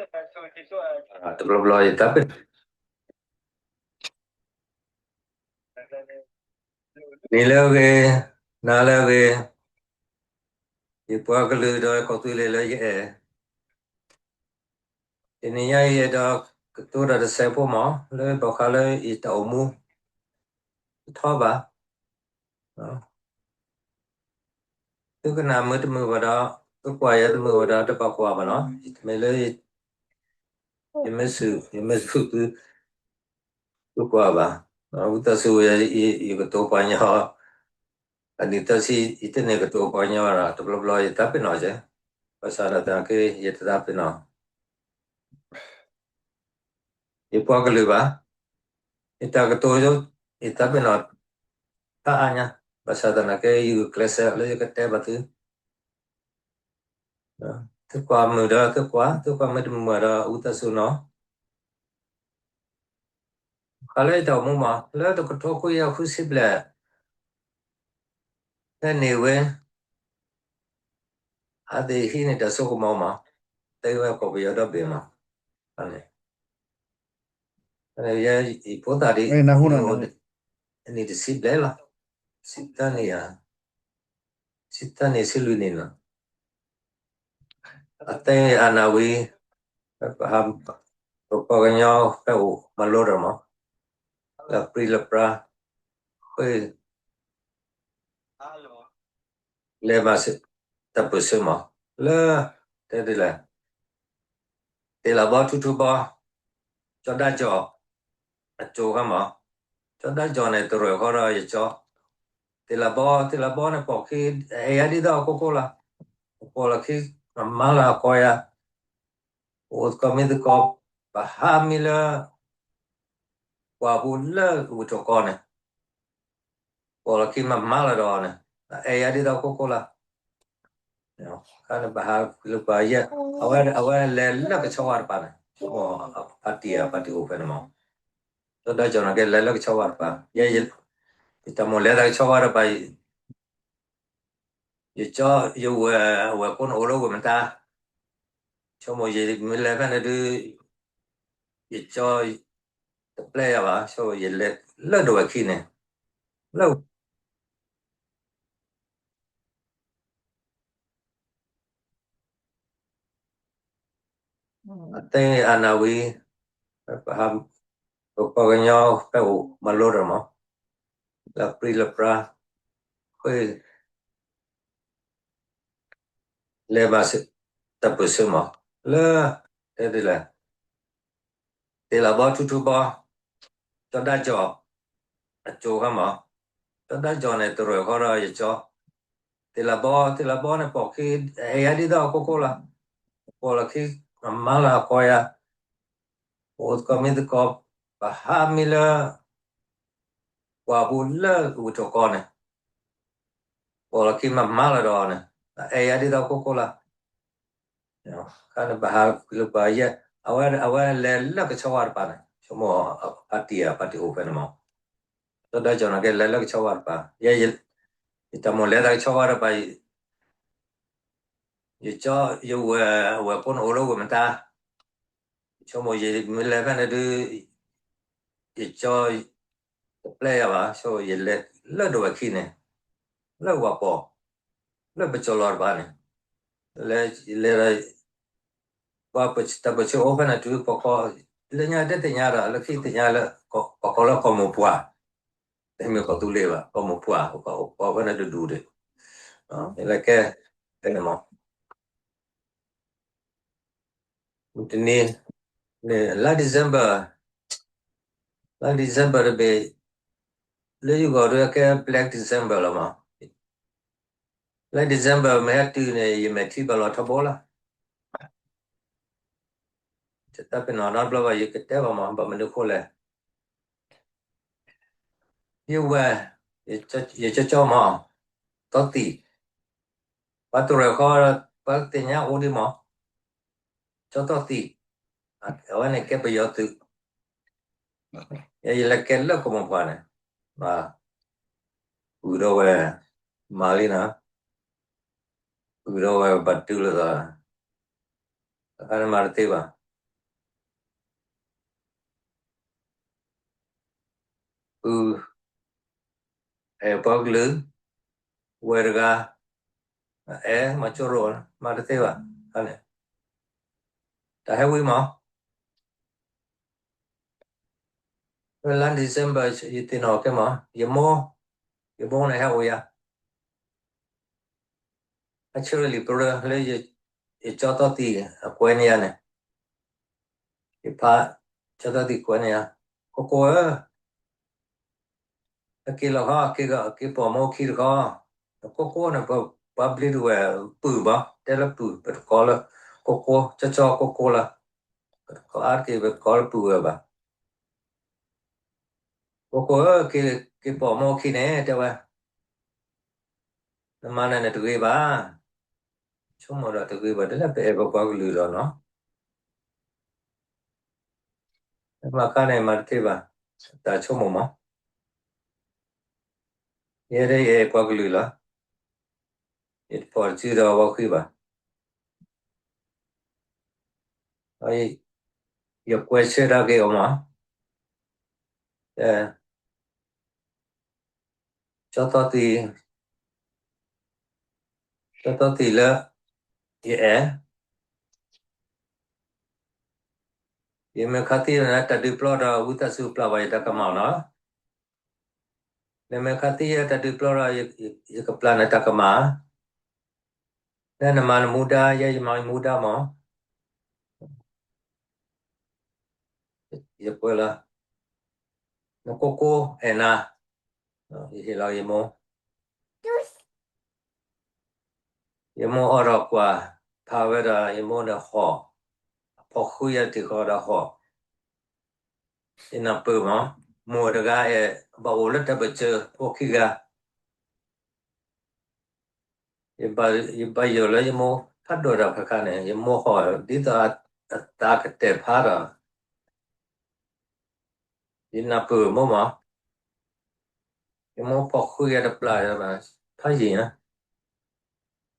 တဘျီဘျီယတၢ်ပ့ၤ နံၤလၢအဂ့ၤ, နၤလၢအဂ့ၤ, ယပှၤကလုာ်ဒီးကီၢ်သူလ့ၤလၢယအဲၣ်, တနံၤညါအံၤဒီးကတိၤတၢ်တစဲးဖိမး လၢဘၣ်ဃးလၢယတၢ်အိၣ်မူ တထီဘၣ်. သုကနၣ်မုာ်တမုာ်ဘၣ်ဒီး သုကွၢ်ယၤတမုာ်ဘၣ်ဒီး တဘၣ်ကွၢ်ဘၣ်နီၤ. မ့ၢ်လၢ ယမ့ၢ်ဆူၣ် ယမ့ၢ်ဆူၣ်သု သုကွၢ်ဘၣ်. ဝံသးစူၤ ယကတိၤပှၤကညီ အနံၣ်သၢဆံ ယတန့ၢ်ကတိၤပှၤကညီဘၣ်ဒီး တဘျီဘျီယတၢ်ပ့ၤနီၣ်ကဲ, ဘၣ်ဆၣ်ဒီးသနာ်က့ ယတသးပ့ၤနီၣ် ယပှၤကလုာ်ဘၣ်. ယတၢ်ကတိၤ ယသးပ့ၤနီၣ် တၢ်အါညါ, ဘၣ်ဆၣ်သနာ်က့ ယဂုာ်ကျဲးစၢးလၢယကတဲဘၣ်သု. သုကွၢ်မုာ်ဒီးသုကွၢ်, သုကွၢ်မုာ်တမုာ်ဘၣ်ဒီး ဝံသးစူၤနီၤ. ဃးလၢယတၢ်အိၣ်မူမး လၢတကထိခွံကယၤဃုဆံဘျဲၣ် ဖဲန့ၣ်ဝဲ အသ့ၣ်ဟံးန့ၢ်တၢ်စိကမီၤမး, တဲဝဲကီၢ်ပယီၤဒီဘ့ၣ်မး, ယဖိသၣ်ဒ် အနံၣ်တဆံဘျဲၣ်လီၤ, ဆံသၢနံၣ်ဧါ, ဆံသၢနံၣ် ဆံလွံၢ်နံၣ်လီၤ. အသ့ၣ်အနၢ်ဝံၤ ပဟး ပပှၤကညီဖဲအိၣ်မၤလိတၢ်မး, လၢပြံလၢပြါ ဃ့ လဲၤမၤတၢ်ပၢၢ်ဆၢမး, လၢ တဲဒ်လဲၣ်, တ့ၢ်လၢဘီထူထူဘီ, ကၠီဒါကၠီ အကၠိၤခါမး, ကၠီဒါကၠီၤန့ၣ် တရၢၣ်ဃီဒီးယကၠီ, တ့ၢ်လၢဘီ တ့ၢ်လၢဘီန့ၣ် ပိာ်ခံ အဲၣ်ယၤဒ်သိးအခိၣ်ဃိလီၤ, ပိာ်လီၤခံ မၤလၢအကီယၤ, အိၣ်သကိးမံသကိး ပဟးမံလၢ ပှၢ်ပူၤလၢဝ့ၢ်ထီၣ်ကီန့ၣ် ပိာ်လီၤခံမၤမၤလီၤဒီးန့ၣ် အဲၣ်ယၤဒ်သိးခိၣ်ခိၣ်လီၤ. ခါန့ၣ်ပဟးလၢပှၤယဲၢ် အဝဲ အဝဲလဲၤလၢကဆီဝါတပၤန့ၣ် ဖါတံၢ်ဧါ ဖါတံၢ်အိၣ်ဖဲန့ၣ်မး, ဒီးဒါကၠီၤန့ၣ်က့လဲၤလၢကဆီဝါတပၤ ယဲၢ် ယတၢ်မိၣ်လဲၤသးကဆီဝါတပၤ ယကၠီ ယဝဲၢ် အဝဲၢ်ကိးန့ၣ်အိၣ်လၢဝ့ၢ်မတၤ, ဆိကမိၣ်ယမ့ၢ်လဲၤဖဲန့ၣ်ဒုး ယကၠီ တပျဲယၤဘၣ်, ဆိကမိၣ်ယလဲၤလၢဒဝဲၢ်ခံန့ၣ် လၢ အသ့ၣ်အနၢ်ဝံၤ ပဟး ပပှၤကညီဖဲအိၣ်မၤလိတၢ်မး, လၢပြံလၢပြါ ဃ့ လဲၤမၤတၢ်ပၢၢ်ဆၢမး, လၢ တဲဒ်လဲၣ်, တ့ၢ်လၢဘီထူထူဘီ, ကၠီဒါကၠီၤ အကၠိၤခါမး, ကၠီဒါကၠီၤန့ၣ် တရၢၣ်ဃီဒီးယကၠီ, တ့ၢ်လၢဘီ တ့ၢ်လၢဘီန့ၣ် ပိာ်ခံ အဲၣ်ယၤဒ်သိးအခိၣ်ခိၣ်လီၤ, ပိာ်လီၤခံ မၤလၢအကီယၤ, အိၣ်သကိးမံသကိး ပဟးမံလၢ ပှၢ်ပူၤလၢဝ့ၢ်ထီၣ်ကီန့ၣ် ပိာ်လီၤခံမၤမၤလီၤဒီးန့ၣ် အဲၣ်ယၤဒ်သိးခိၣ်ခိၣ်လီၤ. ခါန့ၣ်ပဟးကွံာ်လၢပှၤယဲၢ် အဝဲ အဝဲလဲၤလၢကဆီဝါတပၤန့ၣ် ဆိကမိၣ်ဖါတံၢ်ဧါ ဖါတံၢ်အိၣ်ဖဲန့ၣ်မး, ဒီးဒါကၠီၤန့ၣ်က့လဲၤလၢကဆီဝါတပၤ ယဲၢ် ယတၢ်မိၣ်လဲၤသးကဆီဝါတပၤ ယကၠီ ယဝဲၢ် အဝဲၢ်ကိးန့ၣ်အိၣ်လၢဝ့ၢ်မတၤ, ဆိကမိၣ်ယမ့ၢ်လဲၤဖဲန့ၣ်ဒုး ယကၠီ တပျဲယၤဘၣ်, ဆိကမိၣ်ယလဲၤလၢဒဝဲၢ်ခံန့ၣ် လၢဝၤပီၤ လၢပကၠီၤလီၤတပၤန့ၣ် လဲၤ လဲၤဒီး ပှၤတၢ်ပၢၢ်ဆၢအိၣ်ဖဲန့ၣ်တုၤ ပှၤကီၢ် လၢညါတသ့ၣ်ညါဒီး လၢခံသ့ၣ်ညါလၢ ပှၤကီၢ်လၢကီၢ်မိၢ်ပှၢ်, တမ့ၢ်ကီၢ်သူလ့ၤဘၣ် ကီၢ်မိၢ်ပှၢ် ပှၤကီၢ်ဖဲန့ၣ်တဒူၣ်ဒံး, မ့ၢ်လၢကဲ ဖဲန့ၣ်မး တနံၤ လါ December, လါ December တဘ့ၣ် လၢယဂီၢ်ဒုးကဲ Black December လီၤမး, လါ December မ့ၢ်ဟဲတုၤန့ၣ် ယမဲာ်ထံဘၣ်လီၤထီဘိလီၤ. တၢ်ပ့ၤနီၣ်နီတဘျီဘၣ် ယကတဲဘၣ်မး ဘၣ်မနုၤအဃိလဲၣ် ယဝဲ ယကၠီကၠီမး တီသံး, ပှၤတရၢၢ်ဃီ ပှၤသ့ၣ်ညါအိၣ်ဒံးမး, ကၠီတီသံး, အဝဲန့ၣ်ကဲပယီၤသုး, ယလဲၤကဲလၢကီၢ်မိၢ်ပှၢ်န့ၣ်, ဘၣ် ဃုာ်ဒီးဝဲ မၤလံနီၤ, ဃုာ်ဒီးဝဲဘၣ်တုၤလၢသး, အခါန့ၣ်မၤတသ့ဘၣ် ပုၢ်, အဲၣ်ပှၤကလုာ်, ဝဲၢ်တဂၤ, အဲၣ်မၤကၠိရိၤ, မၤတသ့ဘၣ်, န့ၣ်, တၢ်ဟဲဝံၤမး, လါ December ယသ့ၣ်နီၣ်ကဲမး, ယမိၢ်, ယမိၢ်န့ၣ်ဟဲအိၣ်ယၤ အဆၢလံာ်ပရၢလၢ ယကၠီသီၣ်သံၣ်အကွဲးန့ၢ်ယၤန့ၣ်, ယဖးကၠီသီၣ်သံၣ်ကွဲးန့ၢ်ယၤ, ကိကိဧၢ, အက့ၤလီၤခီ, က့ၤပိာ်မိၢ်ခံတခီ, ကိကိန့ၣ် ပှၤဘျ့ဒဝဲၢ်ပုၢ်ဘၣ်, တဲလၢပုၢ် ပတကိးလၢ ကိကိ, ကၠီကၠီကိကိလီၤ, ပတကိးအါတက့ၢ် ပတကိးလၢပုၢ်ဝဲၢ်ဘၣ် ကိကိဧၢ, က့ၤပိာ်မိၢ်ခံန့ၣ် တဲဝဲ, နမၤနၤန့ၣ်တဂ့ၤဘၣ်, ဆိကမိၣ်ဒီးတဂ့ၤဘၣ် တလဲပအဲၣ်ပပှၤကလုာ်လီၤနီၤ, မၤခါန့ၣ်မၤတသ့ဘၣ်, တၢ်ဆိကမိၣ်မး, ယဲဒၣ်ယအဲၣ်ပှၤကလုာ်လီၤ, ယတပိာ်တစုဒီးအဝဲဃံဘၣ် ယကွဲးဆၢဒၣ်က့ၤအီၤမး, ကၠီသီၣ်သံၣ်, ကၠီသီၣ်သံၣ်လၢ ယအဲၣ်, ယမ့ၢ်ခါသံန့ၣ် တၢ်ဒုးပျီဒီး ဝံသးစူၤပျၢ်ဘၣ်ယတၢ်ကမၣ်နီၤ, နမ့ၢ်ခါသံယဲတၢ်ဒုးပျီဒီး ယကပျၢ်နတၢ်ကမၣ်, လၢနမၤနမူဒါ ယဲယမၤယမူဒါမး ယကွဲးလီၤ, နကိကိအဲၣ်နၤ, ယဟ့ၣ်လီၤယမိၢ်, ယမိၢ်အီၣ်ဒီးကွၢ်, ဖးဝဲဒီးယမိၢ်န့ၣ်ဟီၣ်, အဖီၣ်ဃုယၤတံၢ်ဃီဒီးဟီၣ်, ယနၢ်ပၢၢ်မး, မိၢ်တဂၤအဲၣ် ဘၣ်အိၣ်လၢတၢ်ပၢၢ်ဆၢ အိၣ်ခံဂၤ ယဘၣ်ယိၣ်လၢယမိၢ်ဖးဒိၣ်ဒီးခါခါန့ၣ် ယမိၢ်ဟီၣ် ဒ်သိးအသးကတဲာ်ဖးဒီး ယနၢ်ပၢၢ်မိၢ်မး, ယမိၢ်ဖီၣ်ဃုယၤတပျၢ် ဖးယံာ်ညါ,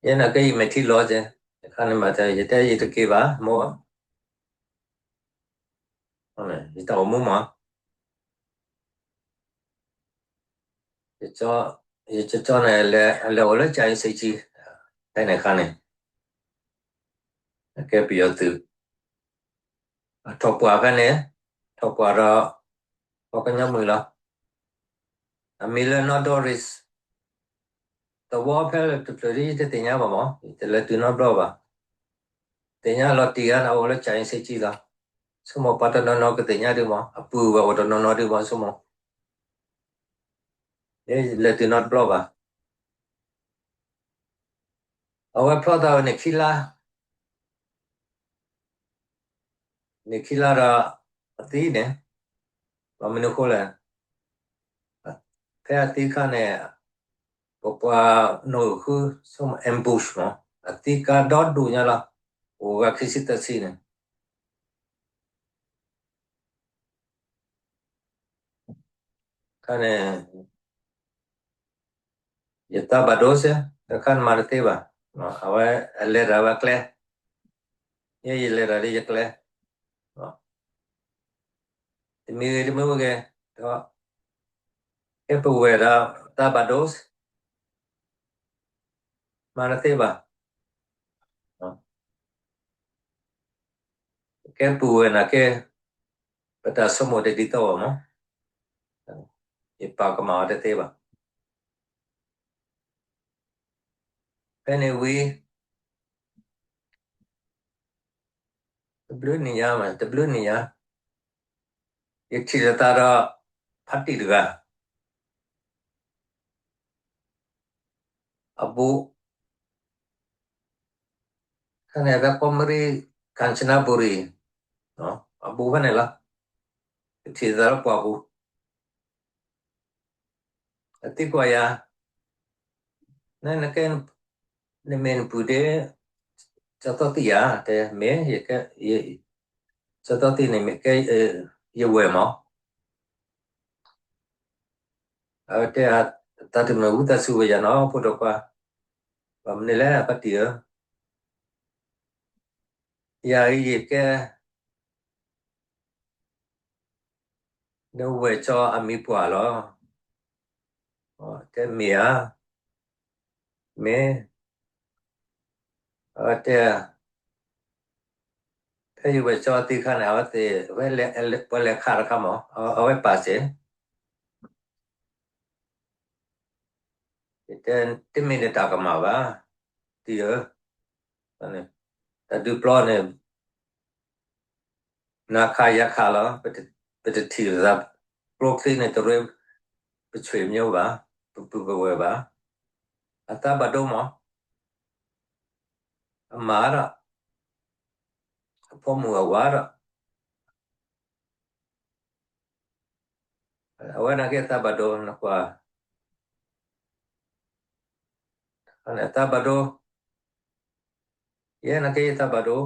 ယဲနာ်က့ယမဲာ်ထံလီၤကဲ, တခါန့ၣ်မး ယတဲယတက့ၤဘၣ် မိၢ်, ယတၢ်အိၣ်မူမး ယကၠီန့ၣ် အလဲၤအိၣ်လၢ ကၠၤအ့စ့ကၠံ ဖဲန့ၣ်အခါန့ၣ် အကဲပယီၤသုး အထီၣ်ပှၢ်ဖဲန့ၣ် ထီၣ်ပှၢ်ဒီး ပှၤကညီမုၣ်လီၤ. အမံၤလၢ နီၢ်ဒီရံး, သဝီဖဲလဲၣ်တဖျၢၣ်ဒ်ယတသ့ၣ်ညါဘၣ်မး ယတလဲၤတုၤနီတဘျီဘၣ်. သ့ၣ်ညါလီၤတံၢ်ဂၤန့ၣ် အအိၣ်လၢ ကၠၤအ့စ့ကၠံ လီၤ. ဆိကမိၣ်ပှၤတနီၤနီၤကသ့ၣ်ညါဒုးမး အပုၢ်ဝဲၢ်အိၣ်တနီၤနီၤဒုးမး ဆိကမိၣ် လဲၤတုၤနီတဘျီဘၣ်. အဝဲဖျီသးဝဲန့ၣ်ခံလါ န့ၣ်ခံလါဒီး အသံန့ၣ် ဘၣ်မနုၤအဃိလဲၣ်, ဖဲအသံအခါန့ၣ် ပပှၤနီၣ်ဂံၢ်ဃု ဆိကမိၣ် ambush မး အသံကါဒီဒိၣ်ညါလီၤ. အိၣ်ဂၤခံဆံသၢဆံန့ၣ် ခါန့ၣ် ယသးဘၣ်ဒိစ့ၢ် တခါန့ၣ်မၤတသ့ဘၣ်. အဝဲအလဲၤတၢ်ဝဲကျဲ, ယဲယလဲၤတၢ်ဒီးယကျဲ, တမံၤဂ့ၤတမံၤဂ့ၤ, ဒီး ကဲပဝဲၢ်ဒီးသးဘၣ်ဒိစ့ၢ် မၤတသ့ဘၣ်. ကဲပဝဲၢ်နာ်က့ ပတၢ်ဆိကမိၣ်တဒ်သိးဘၣ်မး, ယပာ်ကမၣ်အီၤတသ့ဘၣ်. ဖဲန့ၣ်ဝံၤ တဘျုးနံၣ်ညါမး တဘျုးနံၣ်ညါ ယထံၣ်လိာ်သးဒီး ဖါတံၢ်တဂၤ အဘူး ခါန့ၣ် ဖဲကီၢ်မရံ ကၣ်စနဘူရံ အဘူးဖဲန့ၣ်လီၤ. ယထံၣ်လိာ်သးဒီးပှၤဘူး အသံကွၢ်ယၤ, နကဲ နမ့ၢ်နပုၢ်ဒ့ ကၠီသီၣ်သံၣ်ဧါ, တဲ မ့ၢ် ယကဲ ကၠီသီၣ်သံၣ်န့ၣ်မ့ၢ်ကဲ ယဝဲၢ်မး. အဝဲတဲ သးတမုာ်ဝံသးစူၤဝဲယၤနီၤ ဖိဒိၣ်ခွါ, ဘၣ်မနုၤလဲၣ် ဖါတံၢ်ဧၢ, ယၤအံၤယကဲ ဒီးဝဲၢ်ကၠီအမံၤပှၢ်လီၤ. တဲမ့ၢ်ဧါ, မ့ၢ်, အဝဲတဲ, ဖဲယဝဲၢ်ကၠီသံခါန့ၣ် အဝဲသ့ၣ်, ပှၤလဲၤခးတခါမး, အဝဲပာ်စ့ၢ် တဲ, တမ့ၢ်နတၢ်ကမၣ်ဘၣ်, တံၤဧၢ, တၢ်ဒုးပျီန့ၣ် နၤခးယၤခးလီၤ, ပတထံၣ်လိာ်သး, ကျိချံန့ၣ်တရ့ပဆွ့ၣ်မၠိဘၣ်, ပပုၢ်ပဝဲၢ်ဘၣ်, အသးဘၣ်ဒိမး, အမါဒီး, အဖိမုၣ်အဝၤဒီး အဝဲန့ၣ်က့အသးဘၣ်ဒိ နကွၢ်, အသးဘၣ်ဒိ, ယဲန့ၣ်က့ယသးဘၣ်ဒိ,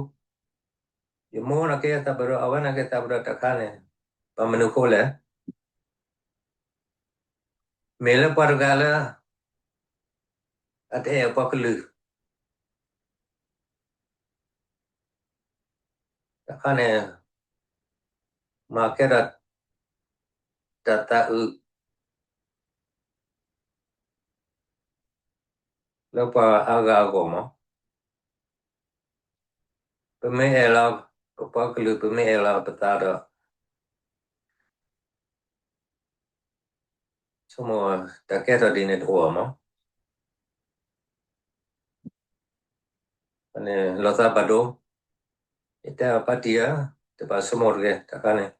ယမိၢ်န့ၣ်က့ယသးဘၣ်ဒိ, အဝဲန့ၣ်က့သးဘၣ်ဒိတခါန့ၣ်, ဘၣ်မနုၤဃိလဲၣ်, မ့ၢ်လၢပှၤတဂၤလၢ အတအဲၣ်ပှၤကလုာ် တခါန့ၣ်, မၤကဲထီၣ်တၢ်သးအုး လၢပှၤအါဂၤအဂီၢ်မး, ပမ့ၢ်အဲၣ်လီၤပပှၤကလုာ် ပမ့ၢ်အဲၣ်လီၤပသးဒီး ဆိကမိၣ်တၢ်ကဲထီၣ်ဒ်န့ၣ်တအိၣ်ဘၣ်မး, န့ၣ်လီၤသးဘၣ်ဒိ, ယတဲအီၤပၢ်တံၤဧၢ, တဘၣ်ဆိကမိၣ်တဂ့ၤတခါန့ၣ်,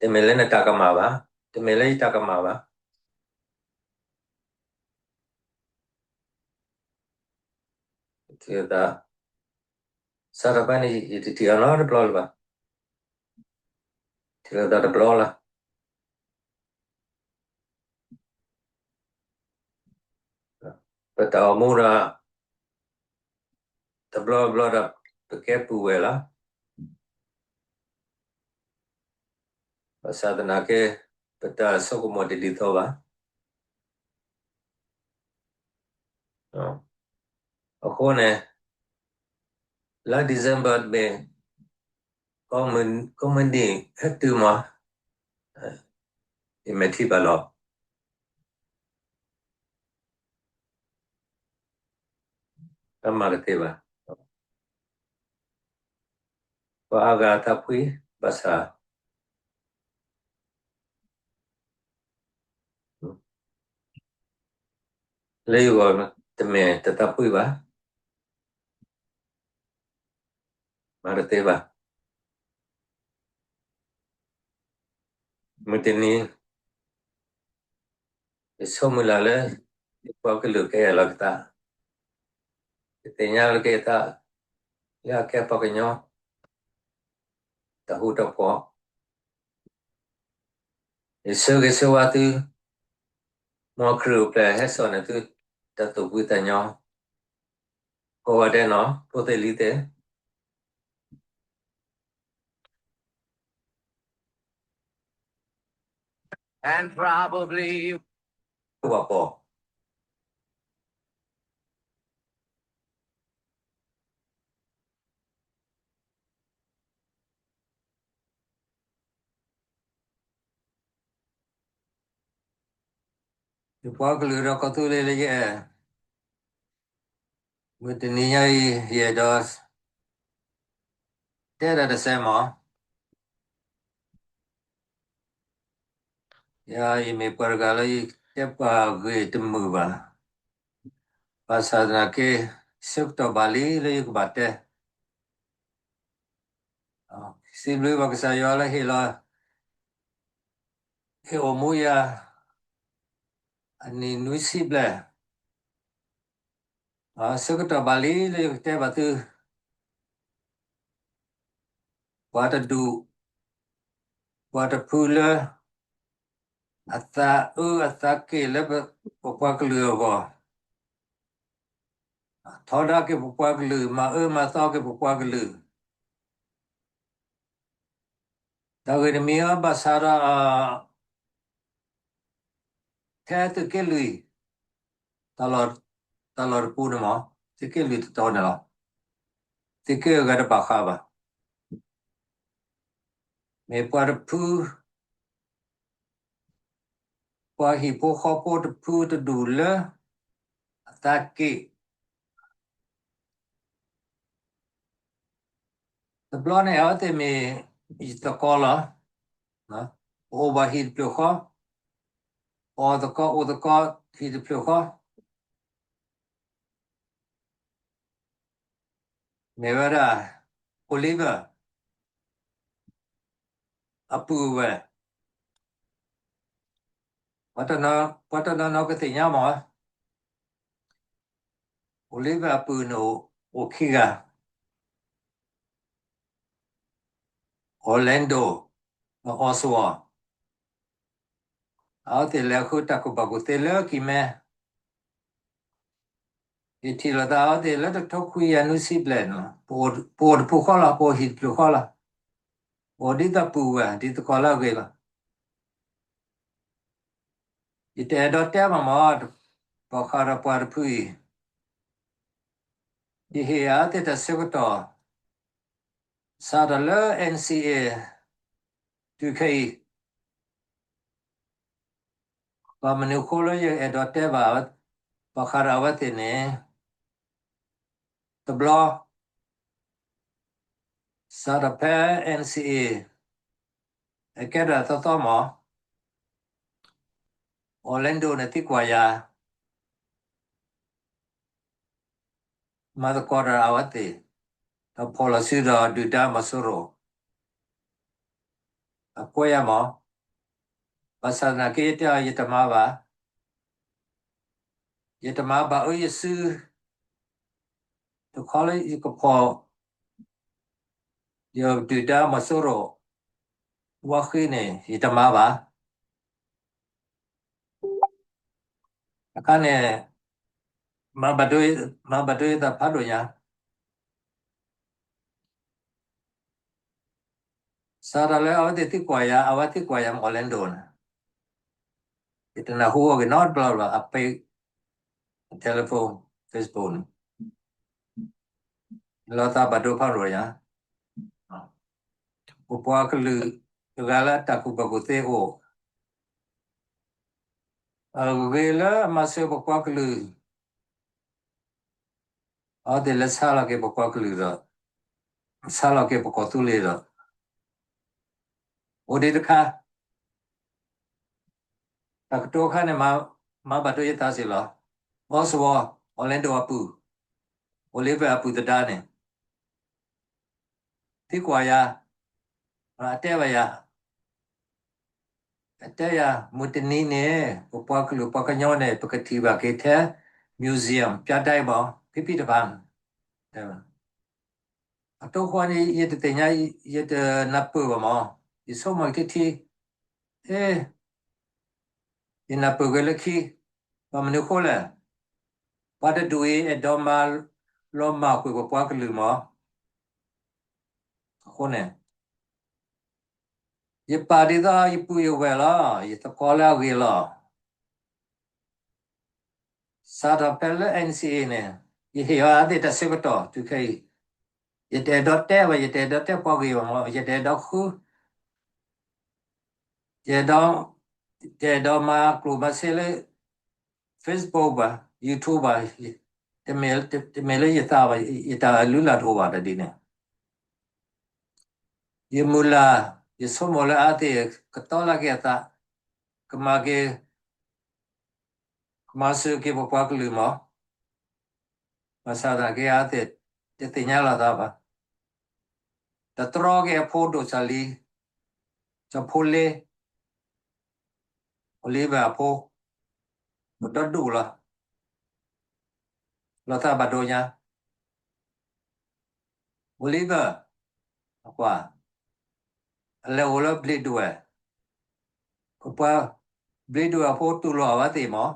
တမ့ၢ်လၢနတၢ်ကမၣ်ဘၣ်, တမ့ၢ်လၢယတၢ်ကမၣ်ဘၣ် ထံၣ်လိာ်သး, စးထီၣ်ဖဲန့ၣ် ယတထံၣ်အီၤနီတဘျီလၢၤဘၣ်, ထံၣ်လိာ်သးတဘျီလၢ်, ပတၢ်အိၣ်မူဒီး တဘျီဘျီဒီး ပကဲပုၢ်ဝဲၢ်လီၤ, ဘၣ်ဆၣ်သနာ်က့ ပတၢ်ဆိကမိၣ်တဒ်သိးဘၣ်. အဃိန့ၣ် လါ December မ့ၢ် ကိးမုၢ်နံၤဟဲတုၤမး ယမဲာ်ထံဘၣ်လီၤ. တမၤတသ့ဘၣ်. ပှၤအါဂၤသးဖှံဘၣ်ဆၣ် လၢယဂီၢ်တမ့ၢ်တသးဖှံဘၣ်. မၤတသ့ဘၣ်. မုၢ်တနံၤ ယဆိကမိၣ်လၢ်လၢ ယပှၤကလုာ်ကအဲၣ်လီၤကသး, ယသ့ၣ်ညါလီၤက့ၤသး လၢအကဲပှၤကညီ တၢ်ဃူတၢ်ဖိး, ယဆၢဂ့ၤဆၢဝါသု, မ်ခရံာ်အိၣ်ဖျဲၣ်ဟဲစိာ်န့ၢ်သု တၢ်သူၣ်ဖှံသးညီ, ကိးဂၤဒဲးနီၤ ဖိသ့ၣ်လံၤသ့ၣ် and probably ဝၤပီၤ ယပှၤကလုာ်ဒီးကီၢ်သူလ့ၤလၢယအဲၣ် မုၢ်တနံၤညါအံၤ ယအဲၣ်ဒိး တဲဒၣ်တစဲးမး, ယၤ ယမ့ၢ်ပှၤတဂၤလၢယတဲပှၤဂ့ၢ်တမုာ်ဘၣ်. ဘၣ်ဆၣ်သနာ်က့ ဆၢကတီၢ်ဘၣ်လံလၢယကဘၣ်တဲ စံးဘျုးဘၣ်ကစၢ်ယွၤလၢဟ့ၣ်လီၤ ဟ့ၣ်အိၣ်မူယၤ အနံၣ်နွံဆံဘျဲၣ်, ဆၢကတီၢ်ဘၣ်လံလၢယကတဲဘၣ်သု ပှၤတဒူၣ် ပှၤတဖုလၢ အသးအုးအသးက့ၣ်လၢပပှၤကလုာ်အဂီၢ်, ထီဒါက့ၤပပှၤကလုာ်, မၤအၢမၤသီက့ၤပပှၤကလုာ်, တၢ်ဂ့ၢ်တမံၤအဘၣ်ဆၣ်ဒီး ထဲသုးက့လွံၢ် တၢ်လီၢ်တပူၤန့ၣ်မး, သုးက့လွံၢ်တတီၤန့ၣ်လီၤ. သုးက့အဂၤတဘၣ်ဃးဘၣ်. မ့ၢ်ပှၤတဖု ပှၤဟံၣ်ဖိဃီဖိတဖုတဒူၣ်လၢ အသးက့ၣ် တဘျီန့ၣ်အဝဲသ့ၣ်မ့ၢ် ယသကိးလီၤ. ပအိၣ်ဘၣ်ဟံၣ်တဖျၢၣ်ဃီ, ပအီၣ်သကိးအိၣ်သကိးဟံၣ်တဖျၢၣ်ဃီ, မ့ၢ်ဝဲဒၣ် Oliver အပုၢ်ဝဲၢ်, ပှၤတနီၤနီၤကသ့ၣ်ညါမး, Oliver အပုၢ်န့ၣ်အိၣ်ခံဂၤ, Orlando ဒီး Oswald, အဝဲသ့ၣ်လဲၤဃုတၢ်ကူၣ်ဘၣ်ကူၣ်သ့လၢကံၢ်မဲ, ယထံၣ်လိာ်သးအဝဲသ့ၣ်လၢတထိခွံကယၤနွံဆံဘျဲၣ်န့ၣ်လီၤ. ပအိၣ်တပူၤဃီလီၤ, ပအိၣ်ဟံၣ်တပျုာ်ဃီလီၤ. ပအိၣ်ဒ်သိးပုၢ်ဝဲၢ် ဒ်သကိးလၢအဂ့ၤလီၤ. ယတအဲၣ်ဒိးတဲဘၣ်မး, ဘၣ်ဃးဒီးပှၤတဖုအံၤ, ယဟ့ၣ်အဝဲသ့ၣ်တၢ်ဆၢကတီၢ် စးထီၣ်လၢ NCA တုၤခဲအံၤ, ဘၣ်မနုၤအဃိလၢယအဲၣ်ဒိးတဲဘၣ် ဘၣ်ဃးဒီးအဝဲသ့ၣ်န့ၣ်, တဘျီ စးထီၣ်ဖဲ NCA အကဲထီၣ်သီသီမး, Orlando န့ၣ်သံကွၢ်ယၤ, မၤသကိးဒီးအဝဲသ့ၣ်, ဒီးဖီၣ်လီၤစုဒီးဒုၣ်ဒါမီၤစိရိၤ, အကွဲယၤမး, ဘၣ်ဆၣ်သနာ်က့ယတဲအီၤ ယတမၤဘၣ်, ယတမၤဘၣ်အၢယစု, တခီလၢယကဖီၣ် ယဒုၣ်ဒါမီၤစိရိၤ ဝါဃံန့ၣ် ယတမၤဘၣ်. အခါန့ၣ် မၤဘၣ်ဒိ မၤဘၣ်ဒိယသးဖးဒိၣ်ညါ, စးထီၣ်လၢအဝဲသ့ၣ်သံကွၢ်ယၤ, အဝဲသံကွၢ်ယၤ Orlando န့ၣ်, ယတနၢ်ဟူအီၤက့ၤနီတဘျီဘၣ်, အပ့ၤ telephone, Facebook န့ၣ်, လီၤသးဘၣ်ဒိဖးဒိၣ်ညါ, ပပှၤကလုာ်တဂၤလၢတၢ်ကူၣ်ဘၣ်ကူၣ်သ့အိၣ်, အဂ့ၤလၢအမၤစၢၤပပှၤကလုာ်, အဝဲသ့ၣ်လဲၤဆါလီၤက့ၤပပှၤကလုာ်ဒီး, ဆါလီၤက့ၤပကီၢ်သူလ့ၤဒီး, အိၣ်ဒံးတခါ, တၢ်ကတိၤအခါန့ၣ် မၤဘၣ်ဒိယသးစ့ၢ်လီၤ. Oswald, Orlando အပုၢ်, Oliver အပုၢ်သဒါန့ၣ် သံကွၢ်ယၤ, အတဲဘၣ်ယၤ, အတဲယၤ မုၢ်တနံၤန့ၣ် ပပှၤကလုာ်ပှၤကညီန့ၣ် ပကထံၣ်ဘၣ်က့ၤထဲ museum ပြတိုက် ဘၣ် ဖံဖံတဖၣ်, အတိၢ်ဃီန့ၣ် ယတသ့ၣ်ညါ, ယတနၢ်ပၢၢ်ဘၣ်မး, ယဆိကမိၣ်ထံထံ, အ့ ယနၢ်ပၢၢ်က့ၤလၢခံ, ဘၣ်မနုၤအဃိလဲၣ်, ပှၤတဒူၣ်အံၤ အဲၣ်ဒိးမၤလီၤမၢ်ကွံာ်ပပှၤကလုာ်မး, အဃိန့ၣ် ယပာ်ဒ်သိးယပုၢ်ယဝဲၢ်လီၤ, ယသကိးလၢအဂ့ၤလီၤ. စးထီၣ်ဖဲလၢ NCA န့ၣ်, ယဟ့ၣ်အီၤအဝဲသ့ၣ်တၢ်ဆၢကတီၢ်တုၤခဲအံၤ, ယတအဲၣ်ဒိးတဲဘၣ်, ယတအဲၣ်ဒိးတဲပှၤဂ့ၢ်ဘၣ်မး, ယတအဲၣ်ဒိးဃု, ယအဲၣ်ဒိး, ယအဲၣ်ဒိးမၤကျိၣ်မၤစ့လၢ Facebook ဘၣ်, YouTube ဘၣ်, တမ့ၢ်လၢယသးဘၣ်, ယတၢ်လုၢ်လၢ်တအိၣ်ဘၣ်တဒ်န့ၣ်, ယမုၢ်လၢ်, ယဆိကမိၣ်လၢအဝဲသ့ၣ်ကတီၤလၢက့ၤအသး, ကမၤက့ၤ ကမၤစၢၤက့ၤပပှၤကလုာ်မး, ဘၣ်ဆၣ်သနာ်က့အဝဲသ့ၣ် တသ့ၣ်ညါလီၤသးဘၣ်. တတြီက့ၤအဖိဒိၣ်စၢ်လံ, စီၤဖိလ့, Oliver အဖိ, ပဒီဒူၣ်လီၤ, လီၤသးဘၣ်ဒိညါ Oliver အကွၢ်, အလဲၤအိၣ်လၢဘျ့းဒဝဲၢ်, ပပှၤဘျ့းဒဝဲၢ်အဖိတူၢ်လိာ်အဝဲသ့ၣ်မး,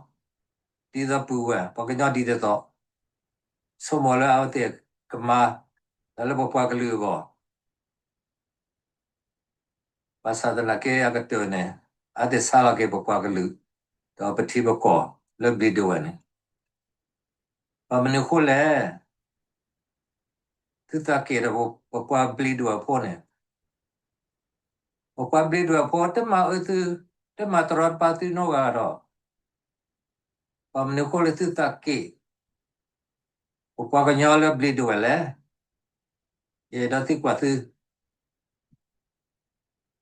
ဒ်သိးပုၢ်ဝဲၢ် ပှၤကညီဒ်သိးသိး, ဆိကမိၣ်လၢအဝဲသ့ၣ်ကမၤတၢ်လၢပပှၤကလုာ်အဂီၢ်, ဘၣ်ဆၣ်သနာ်က့အကတၢၢ်န့ၣ်, အဝဲသ့ၣ်ဆါလီၤက့ၤပပှၤကလုာ်, ဒီးပထံပကီၢ်လၢဘျ့းဒဝဲၢ်န့ၣ်, ဘၣ်မနုၤအဃိလဲၣ်, သုသးက့ၣ်ဒီးပပှၤဘျ့းဒဝဲၢ်ဖိန့ၣ်, ပပှၤဘျ့းဒဝဲၢ်ဖိတမၤအၢသု, တမၤတရီတပါသုနီတဂၤဒီး, ဘၣ်မနုၤအဃိလၢသုသးက့ၣ် ပပှၤကညီလၢဘျံးဒဝဲၢ်လဲၣ်. ယအဲၣ်ဒိးသံကွၢ်သု,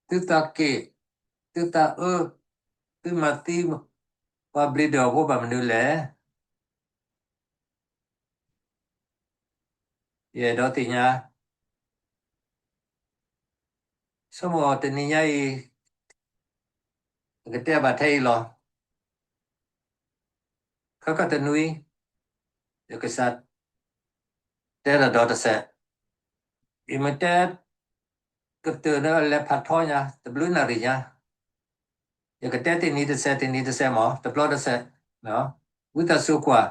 သုသးက့ၣ်, သုသးအၢ, သုမၤသံပှၤဘျံးဒဝဲၢ်အဃိဘၣ်မနုၤလဲၣ်. ယအဲၣ်ဒိးသ့ၣ်ညါ, ဆိကမိၣ်တနံၤညါအံၤ ယကတဲဘၣ်ထဲအံၤလီၤ. ခဲကတနွံ ယကစၢ်တဲတၢ်ဒီးတစဲး, ယမ့ၢ်တဲကတၢၢ်ဒီးလဲၤဖးထီညါ တဘျုးနၣ်ရံၣ်ညါ, ယကတဲတနံၤတစဲး တနံၤတစဲးမး တဘျီတစဲး, ဝံသးစူၤကွၢ်,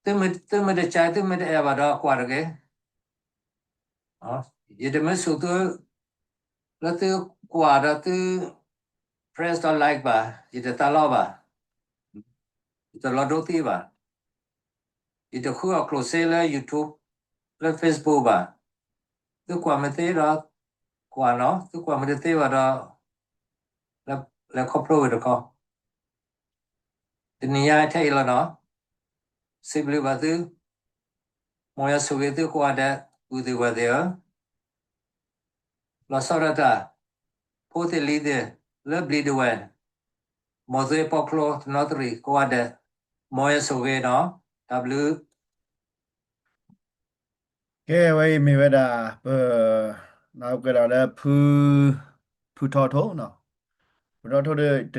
သုမ့ၢ်တကး သုမ့ၢ်တအဲၣ်ဘၣ်ဒီးကွၢ်တဂ့ၤ. ယတမ့ၢ်ဆိၣ်သု လၢသုကွၢ်ဒီးသု press ဒီး like ဘၣ်, ယတသးလီဘၣ်, ယတလီၤဒိသံဘၣ်, ယတဃုအီၣ်ကျိၣ်စ့လၢ YouTube လၢ Facebook ဘၣ်. သုကွၢ်မ့ၢ်သ့ဒီးကွၢ်နီၤ, သုကွၢ်မ့ၢ်တသ့ဘၣ်ဒီး လဲၤခီဖျိဝဲတခီ. တနံၤညါထဲအံၤလီၤနီၤ, စံးဘျုးဘၣ်သု, မ်ယွၤဆိၣ်ဂ့ၤသုကိးဂၤဒဲး, ပုၢ်သ့ၣ်ဝဲၢ်သ့ၣ်ဧၢ, လီၤဆီဒၣ်တၢ်, ဖိသ့ၣ်လံၤသ့ၣ် လၢဘျံးဒဝဲၢ်, မ်သုပီၣ်ချီတနီသရံၣ်ကိးဂၤဒဲး, မ်ယွၤဆိၣ်ဂ့ၤနီၤ, တၢ်ဘျုး ကဲ အဝဲအံၤမ့ၢ်ဝဲဒၣ် ပ နကွဲးဒၣ်လၢ ဖုထီထိ, ဖုထီထိ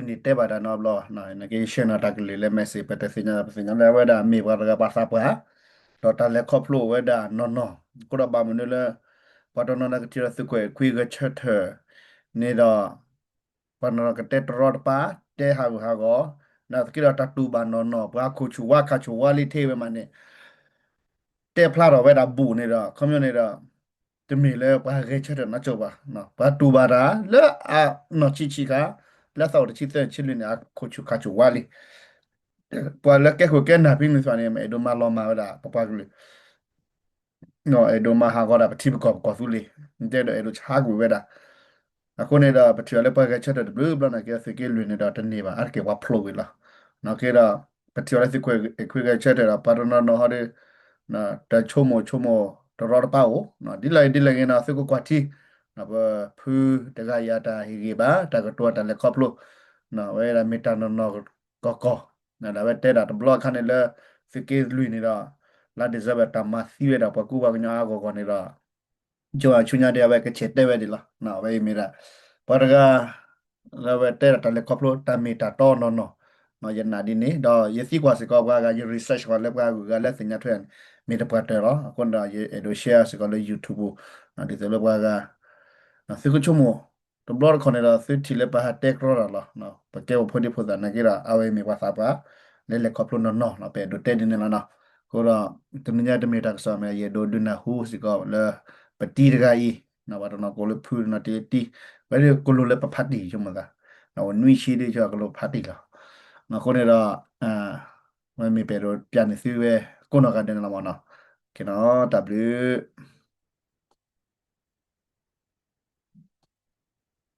ဒီး တနံၤတဲဘၣ်တၢ်နီတဘျီ, နက့ share နီၤတၢ်ကလုၢ်လၢ message ပတသ့ၣ်ညါ ပသ့ၣ်ညါလၢအဝဲဒၣ်မ့ၢ်ပှၤတဂၤပှၤသးပှၢ်, ဒီးတၢ်လဲၤခီဖျိဝဲဒၣ်နီၢ်နီၢ်, အဃိဒီးဘၣ်မနုၤလၢ ပှၤတနီၤနီၤကထံၣ်ဒီးသုးကွဲးခွံဂဲၤဆၢထၢၣ်န့ၣ်ဒီး ပှၤနီၢ်နီၢ်ကတဲတရီတပါ, တဲဟးဂူာ်ဟးဂီၤ, နာ်သက့ဒီးတၢ်တူၢ်ဘၣ်နီၢ်နီၢ်, ပှၤခိၣ်ဆူၣ်ဝါခါဆူၣ်ဝါလံထဲဝဲမးန့ၣ်, တဲဖျါထီၣ်ဝဲဒၣ်ဘူးန့ၣ်ဒီး ခီပညီန့ၣ်ဒီး တမ့ၢ်လၢပှၤဂဲၤဆၢထၢၣ်နီကၠိဘၣ်, ပှၤတူၢ်ဘၣ်တၢ်လၢအနီၢ်ဆံးဆံးခါ, လၢအသးအိၣ်တဆံသၢဆံလွံၢ်န့ၣ် အခိၣ်ဆူၣ်ခါဆူၣ်ဝါလံ. ပှၤလၢကဲခိၣ်ကဲနၢ်ဖဲန့ၣ်သ့ၣ်န့ၣ် မ့ၢ်အဲၣ်ဒိးမၤလီၤမၢ်ဝဲဒၣ်ပပှၤကလုာ် အဲၣ်ဒိးမၤဟးဂီၤဒၣ်ပထံပကီၢ်ပကီၢ်သူလ့ၤ, တဲဒီးအဲၣ်ဒိးဆါကွံာ်ဝဲဒၣ်. အဃိန့ၣ်ဒီး ပထံၣ်အီၤလၢပှၤဂဲၤဆၢထၢၣ်တဘျုးဘျီန့ၣ်က့ သုးက့လွံၢ်န့ၣ်ဒီးတန့ၢ်ဘၣ် အါတက့ၢ်ပှၤဖျိးကွံာ်လီၤ. နာ်က့ဒီး ပထံၣ်အီၤလၢသုးကွဲးခွံဂဲၤဆၢထၢၣ်ဒီး ပှၤတနီၤနီၤဟီဒီး တၢ်ဆိကမိၣ်ဆိကမိၣ်တရီတပါအိၣ်, ဒ်လဲၣ်ဒ်လဲၣ်ဂ့ၤန့ၣ် သုကကွၢ်ထံ ပဖုတဂၤအံၤအတၢ်ဟ့ၣ်ဂံၢ်ဘါ တၢ်ကတိၤတၢ်လဲၤခီဖျိ ဝဲဒၣ်မ့ၢ်တၢ်နီၢ်နီၢ်ကီၢ်ကီၢ်, ဒ်ဝဲတဲဒၣ်တဘျီအခါန့ၣ်လၢ သုးက့လွံၢ်န့ၣ်ဒီး လါ December တၢ်မၤသံဝဲဒၣ်ပှၤကူပှၤကညီအါဂီၢ်ဂီၢ်န့ၣ်ဒီး ကၠီအဆူညါဒ်အဝဲကဆဲးတဲဝဲဒၣ်လီၤ. အဝဲအံၤမ့ၢ်ဒၣ် ပှၤတဂၤ လၢအဝဲတဲဒၣ်တၢ်လဲၤခီဖျိ တၢ်မ့ၢ်တၢ်တီနီၢ်နီၢ်, ယနာ်ဒ်န့ၣ် ဒီးယသံကွၢ်စ့ၢ်ကီးပှၤဂၤ ယ research ဃီၤလၢပှၤဂုၤဂၤလၢသ့ၣ်ညါထွဲန့ၣ် မ့ၢ်တပှၤတၢၢ်လီၤ. အဃိန့ၣ်ဒီး ယအဲၣ်ဒိး share စ့ၢ်ကီးလၢ YouTube ပူၤ, ဒ်သိးလၢပှၤဂၤ သုကဆိကမိၣ် တဘျီတခီၣ်န့ၣ်ဒီး သုထံၣ်လၢပဟးတဲကြီတၢ်လီၤ. ပကဲပဖိဒံဖိသၣ်နာ်က့ဒီး အဝဲမ့ၢ်ပှၤသးပှၢ် လၢလဲၤခီဖျိနီၢ်နီၢ်လီၤ. ပအဲၣ်ဒိးတဲဒ်န့ၣ်လီၤနီၤ. အဃိဒီး တနံၤညါတမ့ၢ်တၢ်ကစီၣ်မ့ၢ် ယအဲၣ်ဒိးဒုးနၢ်ဟူစ့ၢ်ကီးလၢ ပတံၤတဂၤအံၤ, ပှၤတနီၤကိးလၢဖု တနီၤတဲတံၤ, ဝဲဒၣ်ကလိၤလၢပဖးတံၢ်ဆိကမိၣ်သး, နဝဲနွံဆံဒ်ဆိကလိၤဖးတံၢ်လီၤ. အဃိန့ၣ်ဒီး ဝဲမ့ၢ်ပအဲၣ်ဒိးပျၢ်န့ၢ်သုဝဲ ကိးနီၢ်ဂၤဒဲးန့ၣ်လီၤမ့ၢ်နီၤ. တၢ်ဘျုး